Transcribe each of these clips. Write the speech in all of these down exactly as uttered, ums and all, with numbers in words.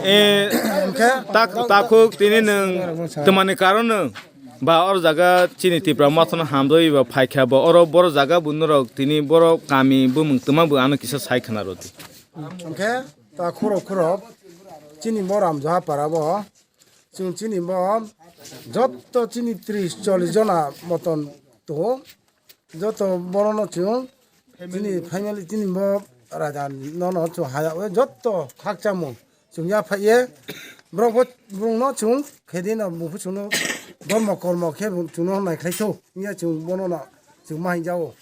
E, tak-, takhuk tini nwng twmani karon nwng ba oro jaga chini Tipra Mothano hamjagwi ba phaikha ba oro boro jaga bo norok tini boro kami bumung twma bo ano kisa sai khna rwdi. Hwnkhe ta khurok khurok chini bo Ramjaha para bo chwng chini bo jotto chini tris chollish jona moton tongo. Joto borono chwng chini family chini bo raja nono chwng haya o joto khakchangmung chwng ya phaiye borok bo borokno chwng khedino buphusongno dhormo kormo khe chwngno naikhlai thok wngya chwng bono no chwng ma hinjao.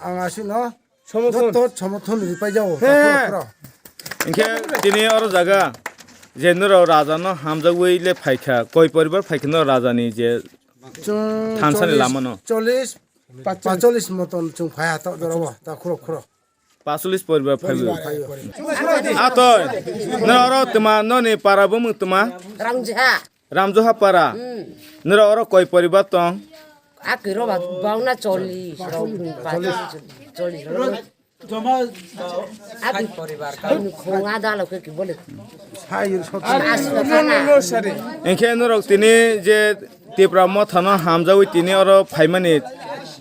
Ang aswkno joto somothon ripai jao. Hwnkhe tini oro jaga je norok raja no hamjagwi le phaikha, koi poribar phaikha no raja ni je Chwng thansani lama no. Chollish, pacholis moton chwng phaiya ta jora o, ta khurok khurok. Pacholis poribar phaibo. Phaiyo. Atoi, norok oro twma, noni para bumung twma? Ramjaha. Ramjaha para. Hmm. Norok oro koi poribar tong? Akiro ba, bauna chollish, rok, pacholis, chollish, rok. Joma, ah, khunga dalo ke ki bole. Aswk no, no, no, sari. Hwnkhe norok tini je Tipra Mothano hamjagwi tini oro phaimani,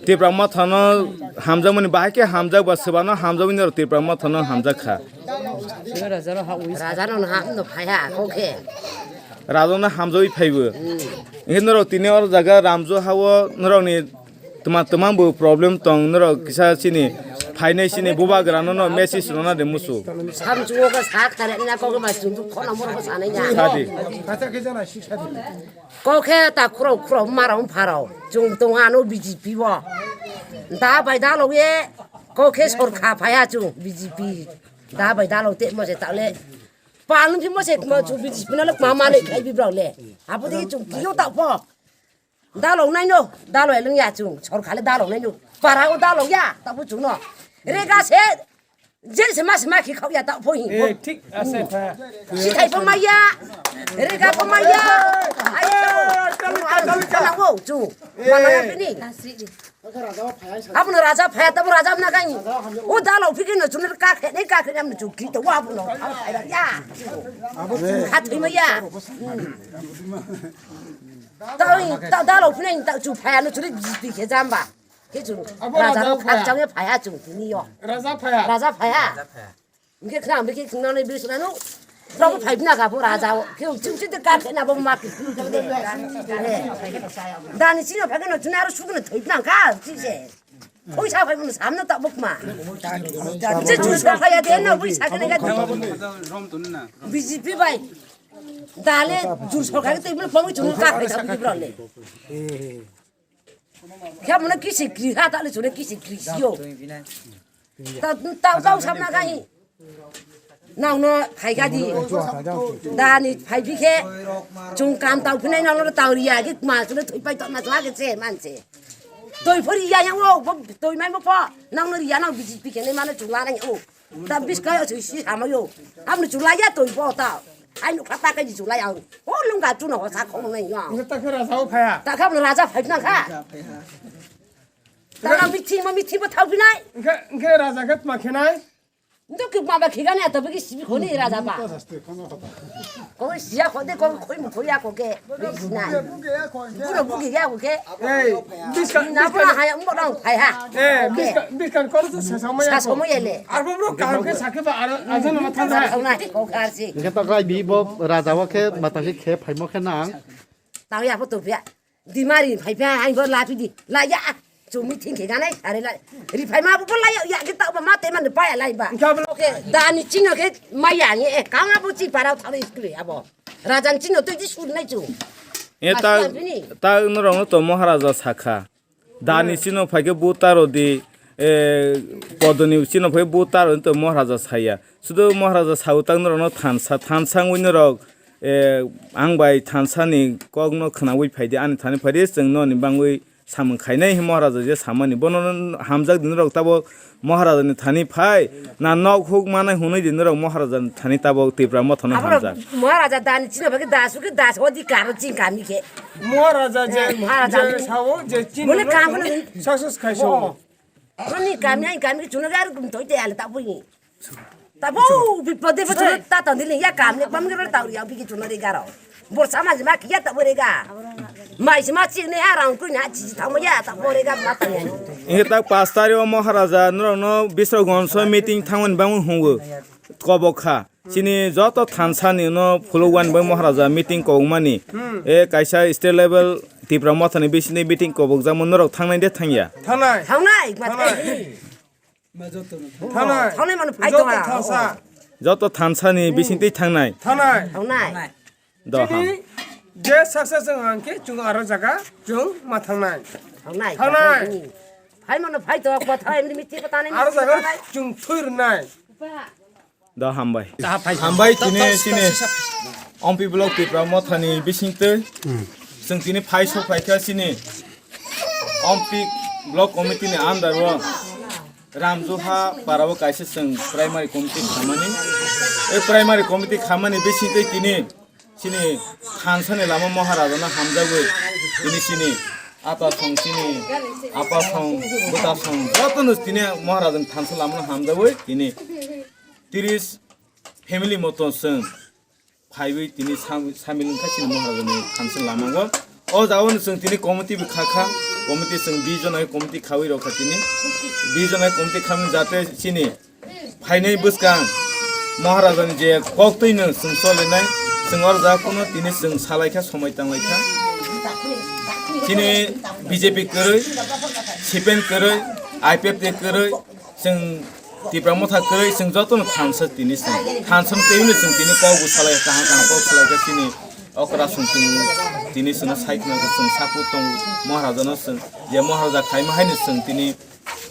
Tipra Mothano hamjakmani bahai khe hamjak ba swbano hamjagwi norok Tipra Mothano hamjak kha. Raja no ham no phaiha kok khe. Raja no hamjagwi phaibo. Hmm. Hwnkhe norok tini oro jaga Ramjaha o norokni Twma, twma bo problem tong, norok kisa chini phainai chini bubagra no, no message rwna de musu. Samchungo khe sak tare na kok ma chundu khona moro khe sanai ya. Sadi. Kok khe ta khurok khurok marong pharong. Chung tong ano B J P bo. Da bai da lo ye kok khe sorkha phaya chung B J P. Da bai da lo te mo se ta le. Palung phi mo se mo chung B J P no le ma ma le khai bi brao le. Abo de chung kiyo ta pho. Dalok naino, dalok eleng ya chung, sorkar le dalok naino. Para o dalok ya, tabu chung no. Rega se, je se ma se ma khi khau ya ta pho hi. Eh, thik ase, pha. Si thai pho ma ya. Rega pho ma ya. Ai, chalo, chalo, chalo, chalo. Wo, chung. Mana ya pini. Abono raja phaya, tabu raja na kai. O dalok phiki no chung ka khe, ne ka khe am chung ki to wa abono. Ya. Ha thai ma ya. Tao, tao, dalok phunai ta chu phaya no churi B J P khe jamba. Khe chu abo raja raja no phaya. Khakchang phaya chu tini yo. Raja phaya. Raja phaya. Hwnkhe khna hwnkhe khna ni bisna no. Probo phai na ga bo raja o. Khe chu chu de ka khe na bo ma ki. Dani chino phai no chuna ro sugno thoi na ga chi se. Phaisa phai no samno ta bok ma. Je chu sa phaya de no bui sa khe ga. B J P bai. Dale jur sorkar ke tebul pamwi chungo ka khai ta bidi brale. Khe mona kisi kri ha ta le chune kisi kri sio. Ta ta ta samna kai. Nang no phai ga di. Dani phai bi khe chung kam tau phinai nang no tau riya gi ma chune thoi pai to ma chwa ke che man che. Toi phori ya yang o toi mai mo pho. Nang no riya nang B J P khe ne mane chula nang o. Da bis kai o si si sama yo. Am nu chula ya toi bo ta. Ai nu khata kai chula ya. O lung ga chu no sa khong nai ya. Nge ta khe raja o phaya. Ta kha raja phai na kha. Ta na mithi ma mithi bo thau binai. Nge nge raja khe ma khenai. Ndu ki ma ba khiga ne ta bi si khoni raja ba. Ko siya ko de ko khoi mu khoya ko ke. Nai. Buno bugi ya ko ke. Ei, biskan, na biskan. Buno haya mo dong phai ha. Eh, biskan, biskan kor sa samaya. Sa samaya le. Arbo bro kaham khe sakhe ba ar ajan ma thang. Sa na ko kar si. Nge ta gai bi bo raja wa khe mata khe khe phai mo khe nang. Tang ya pho to pia. Di mari phai pia ai bo la phi di. La ya. Chumi thing khe ganai are la. Ri phai ma bo la ya ya khe ta ba ma te man pa ya lai ba. Nge bo lo. Ke dani chino khe ma ya nge ka nga bo chi parau thang school ya bo. Rajan chino twi di sur nai chu. E ta, ta norok no to Maharaja sakha. Dani chino phaikhe bu taro di, e, podoni chino phai bu taro to Maharaja saya. Sudo Maharaja sau ta norok no thansa, thansa wngwi norok, e, ang bai thansa ni kok no khnawi phaidi ani thani phaidi chwng noni bangwi samung khainai hi Maharaja je samani. Bono hamjak di norok tabo Maharaja ni thani phai, na nok huk manai hwnwi di norok Maharaja ni thani tabok Tipra Mothano hamjak. Maharaja dani chini bagi dasu ke das odi karo ching kami ke. Maharaja je, Maharaja je ni. Sao je chini. Bole kam ni. Success khai so. Ani kami ai kami ke chuna gar gum toi te ale ta bui. Tabo bipode bipode ta tang dili ya kam ne pam gero ta ya bigi chuna re garo. Bor sama jima kiya ta bore ga. Mai jima chi ne ha rang ku na chi ta mo ya ta bore ga ma ta ya. Inge tak pas tari o Maharaja norok no Biswagonsha meeting thangmani bangwi hungo. Kobok kha. Chini joto thansa ni no phuluk wani bai Maharaja meeting kobok mani. E kaisa state level Tipra Motha ni bisini meeting kobok jamo norok thangnai de thangya. Thangnai. Thangnai. Thangnai. Thangnai. Thangnai mano phai tonga. Joto thansa ni bising twi thangnai. Thangnai. Thangnai. Doha. Chini je saksa jeng ang khe chung aro jaga chung ma thangnai. Thangnai. Thangnai. Phai mano phai to ko thai mi ti ko tani. Aro jaga chung thui rwnai. Do hambai. Hambai tini chini Ompi block Tipra Motha ni bising twi. Chwng tini phai sok phai kha chini Ompi block committee ni under o Ramjuha para o kaisa chwng primary committee khamani. E primary committee khamani bising twi tini chini thansa ni lama Maharaja no hamjagwi tini chini ata song chini apa song buta song joto no tini Maharaja ni thansa lama no hamjagwi tini tiris family moto chwng phaiwi tini sam-, samil wngkha chini Maharaja ni thansa lama o. O jaga no chwng tini committee bo kha kha, committee chwng bish jona committee khawi rok kha tini, bish jona committee khamwi jate chini phainai bwskang Maharaja ni je kok twi no chwng cholinai, chwng oro jaga kuno tini chwng salai kha, somoi tanglai kha. Chini B J P kwrwi, C P M kwrwi, I P F T kwrwi, chwng Tipra Motha kwrwi chwng jotono thansa tini chwng. Thansa tei hwnwi chwng tini kok bo salai kaham kaham kok salai kha chini okra chwng tini, tini chwngno sai khna khe chwng sapu tongo Maharaja no chwng. Je Maharaja khaima haino chwng tini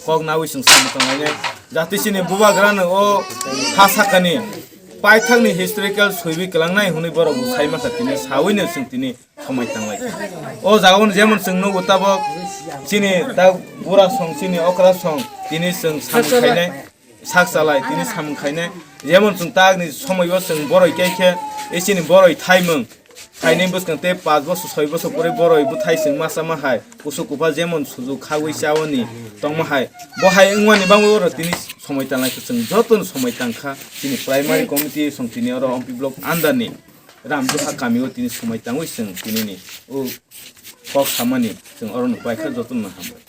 kok nawi chwng samung tanglainai. Jati chini bubagrano o ha sakani paithakni historical soiwi kwlangnai hwnwi borok bo sai mankha tini sawino chwng tini somoi tanglai. O jaga o jemon chwng nugo tabok chini ta bura song chini okra song tini chwng samung khainai sak chalai tini samung khainai jemon chwng takni somoi o chwng boroi khe khe e chini boroi thaimung khainai bwskang tei paanch bosor soi bosor pore boroi bwthai chwng masa ma hai kusuk kupha jemon sujuk khagwi chawani tongma hai bo hai wngmani bangwi oro tini somoi tanglai khe chwng jotono somoi tangkha chini primary committee song tini oro Ompi block under ni Ramjuha kami o tini somoi tangwi chwng tini ni o kok samani chwng oro no paikha jotono hambai.